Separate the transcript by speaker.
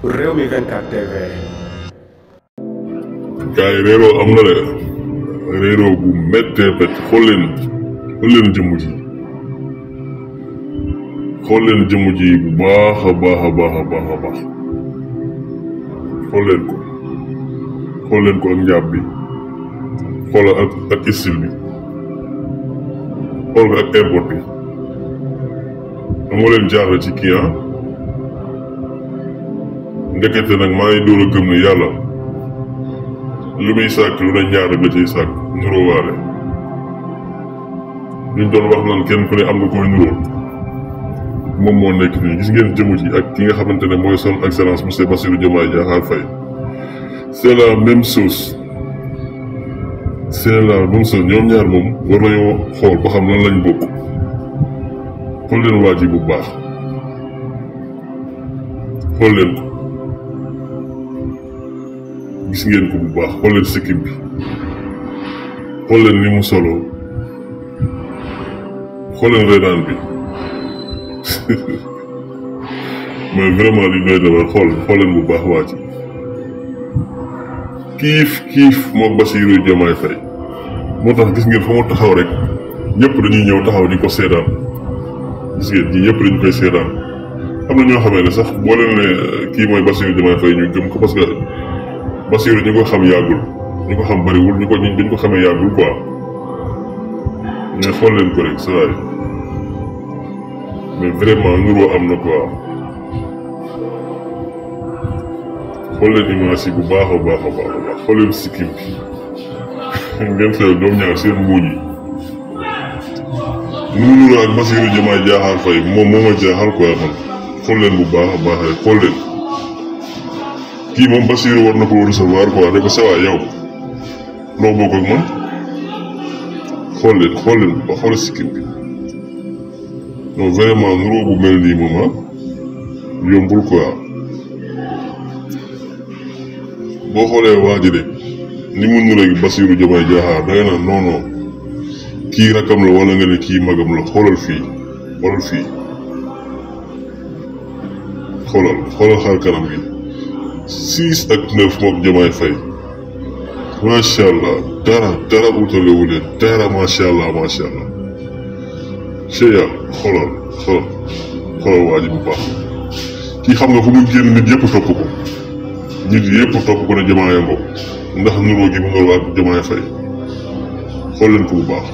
Speaker 1: Rewmi 24 TV.
Speaker 2: gars yi réeroo am na de réeroo bu méttee bét xool leen jëmm ji xool leen jëmm ji bu baax a baax a baax a baax a baax xool leen ko ak njàpp bi xool ak style bi xool ak airport bi amoo leen jaaxle ci kii ndekete nag maa ngi door a gëm ne yàlla lu muy sàkk lu ne ñaar rek la ciy sàkk nuróowaale liñ doon wax naan kenn ku ne am nga koy nuróol moom moo nekk nii gis ngeen jëmu ji ak ki nga xamante ne mooy son excellence monsieur Bassirou Diomaye Diakhar Faye c'est la même chose ñoom ñaar moom war nañoo xool ba xam lan lañ bokk xool leen waa ji bu baax xool leen ko gis ngeen ko bu baax xool leen sikkim bi xool leen ni mu solo xool leen reedaan bi mais vraiment li doy na war xool leen bu baax waa ji kiif moom Bassirou Diomaye Faye moo tax gis ngeen fa mu taxaw rek ñëpp dañuy ñëw taxaw di ko seedaan gis ngeen ñi ñëpp dañu koy seedaan am na ñoo xamee ne sax boo leen ne kii mooy Bassirou Diomaye Faye ñu gëm ko parce que Bassirou ñu ko xam yàggul ñu ko xam bariwul dañ ko xamee yàggul quoi mais xool leen ko rek saa yi mais vraiment nuroo am na quoi xool leen image yi bu baax a baax a baax a baax xool leen sikkim bi ngeen seetlu ñoom ñaar seen muuñ yi nu mu nuroo ak Bassirou Diomaye Diakhar Faye moom moo ma jaaxal quoi man xool leen bu baax a baax rek xool leen kii moom Bassirou war na ko recevoir quoi ne ko sawaay yow loo bokk ak man xool leen ba xool sikkim bi non vraiment nuroo bu mel nii moom yombul quoi boo xoolee waa ji de ni mu nuroo ak Bassirou Diomaye Diakhar da nga naan non kii rakam la wala nga ne kii magam la xoolal fii xoolal xar kanam gi 6 ak 9 moom Diomaye Faye macha allah dara utalewu leen dara macha allah cheya xoolal waa ji bu baax kii xam nga fu mu génn nit yëpp topp ko ne Diomaye ngoog ndax nuroo gi mu nuroo ak Diomaye Faye xool leen ko bu baax